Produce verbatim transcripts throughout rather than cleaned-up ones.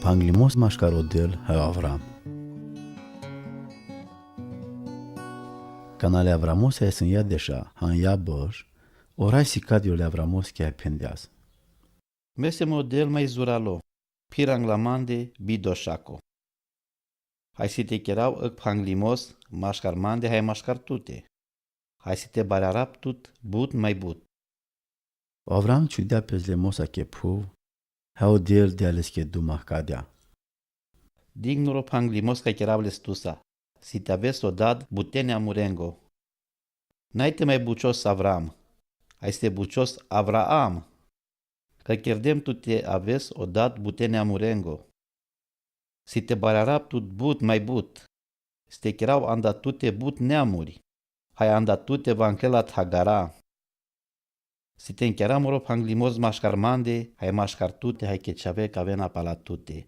Phanglimoso maškar Odel hai Avram. Canale Avramosa e sã ia deša, han ia băš, oraisi cadriul Avramoski hai phendeas. Mesem Odel mai zuralo, phirangla mande bido šaco. Hai si te cherav ãc phanglimoso maškar mande hai maškar tute. Hai si te bariarab tut but mai but. Avram čudea pes le mosa ke phuv, hai Odel dea leske duma cadea. Ding muro phanglimoso ca cherav le stusa, si te aves o dad bute neamurengo. Nai te mai bučos Avram, hai si te bučos Avraam. Ca cherdem tut te aves o dad bute neamurengo. Si te bariarab tut but mai but. Si te cherav anda tute but neamuri. Hai anda tute va nclela thagara. Si te nchera muro phanglimoso maškar mande, hai maškar tute, hai ke čhave ca avena pala tute.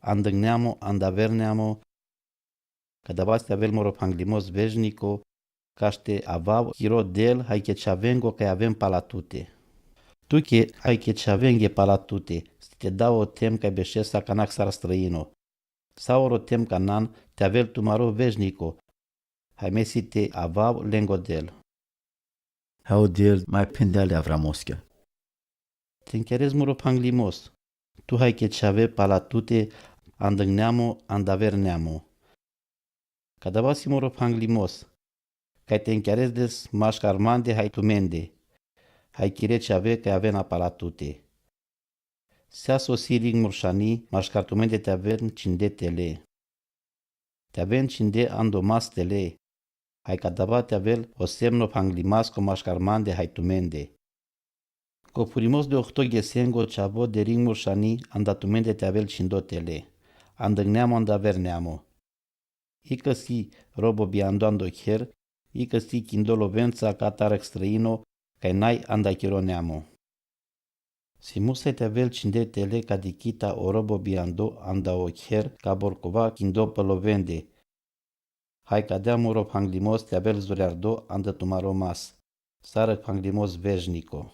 Andã neamo, anda ver neamo, ca adava si te avel muro phanglimoso vežnico, ca šte avav chiro del, hai ke čhavengo ca aven pala tute. Tu ke, hai ke čhavenge pala tute, si te dao o tem ca bešesa ca nac sar strãino. Saoro tem ca nan te avel tumaro vežnico, hai me si te avav lengo del. Hai Odel mai phendea le Avramoski. Te ncherez muro phanglimoso, tu hai ke čhave pala tute, andã neamo, anda ver neamo. Ca adava si muro phanglimoso, ca te ncherez des maškar mande hai tumende, hai chire čhave ca avena pala tute. Sea so si ring muršani, maškar tumende te aven čhinde tele. Te aven čhinde ando mas tele, hai ca adava te avel o semno phanglimasco maškar mande hai tumende. Copurimoso de ohto ghesengo čhavo de ring muršani anda tumende te avel čhindo tele, andã neamo anda ver neamo. Icã si robo biando ando kher, icã si chindo lovența ca tarãc strãino, ca nai anda chiro neamo. Si musai te avel čhinde tele ca dichita o robo biando anda o kher ca borcova chindo pãlovende. Hai ca dea muro phanglimoso te avel zureardo anda tumaro mas, sar ãc phanglimoso vežnico.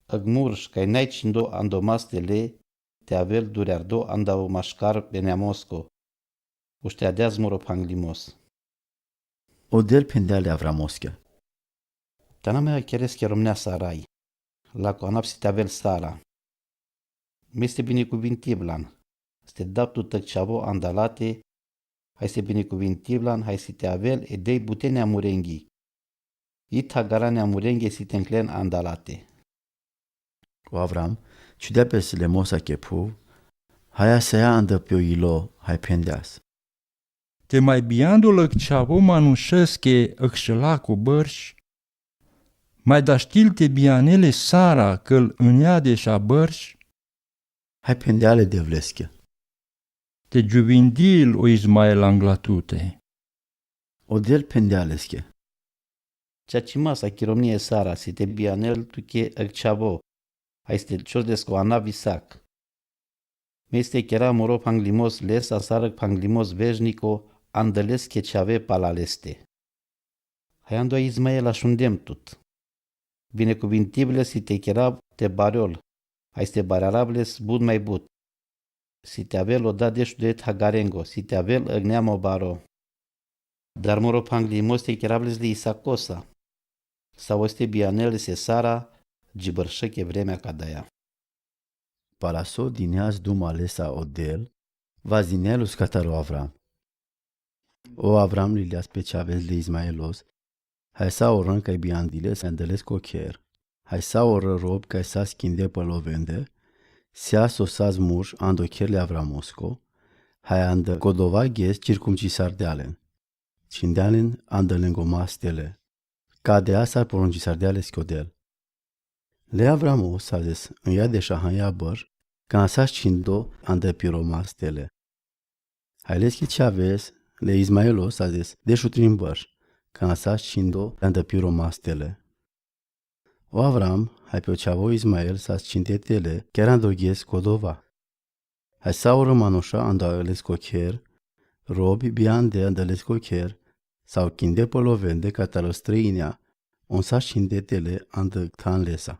Ãc murš ca nai čhindo ando mas tele, te avel dureardo anda o maškar pe neamosco. Ušteadeas muro phanglimoso. Odel phendea le Avramoski. Te anam a cheres cheromnea Sarai, la cu anap si te avel Sara. Me si te binecuvintiblan, si te dab tut ãc čhavo andalate, hai si te binecuvintiblan, hai si te avel e dei bute neamurenghi. I thagara neamurenghi si te nclen andalate. O Avram čudea pes le mosa ke phuv, hai asea andã pio ilo, hai phendeas. Te mai biandul ãc čhavo manušeschi ãc šãlaco bãrš, mai daštil te bianele Sara cã-l ãnea deša bãrš, hai phendea le Devleski. Te giuvindil o Izmael angla tute. Odel phendea leski. Cea cimasa chiromnie Sara, si te bianel tu ke ãc čhavo, hai si te čordes cu anav Isac. Me si te chera muro phanglimoso lesa sar ãc phanglimoso vežnico, andã leske čhave pala leste. Hai ando Izmael ašundem tut. Binecuvintibile si te cherav te bariol, hai si te bariarab les but mai but. Si te avel o dad dešudei thagarengo, si te avel ãc neamo baro. Dar muro phanglimoso te cherav les le Isacosa. Sa o este bianel lese Sara, gi bãršãche vremea ca daia. Pala so dineas duma lesa Odel, vazinea-lus catar o Avram. O Avram li leas pe čhaves le Izmaelos, hai saorã cai biandiles andã lesco kher, hai saorã robi cai sas chinde pãlovende, sea so sas murš ando kher le Avramosco, hai andã codova ghes circumcisardea-len. Čhindea-len andã lengo mas tele, ca dea sar poruncisardea leske Odel. Le Avramo sas des ãnha deša hanja bãrš, ca sas čhindo andã piro mas tele. Hai leske čhaves le Izmaelo sas des dešutrin bãrš, ca sas čhindo andã piro mas tele. O Avram hai pe o čhavo Izmael sas čhinde tele, kher ando ghes codova. Hai saorã manuša andã lesco kher, robi biande andã lesco kher, sau chinde pãlovende catar strãinea, on sas čhinde tele andã than lesa.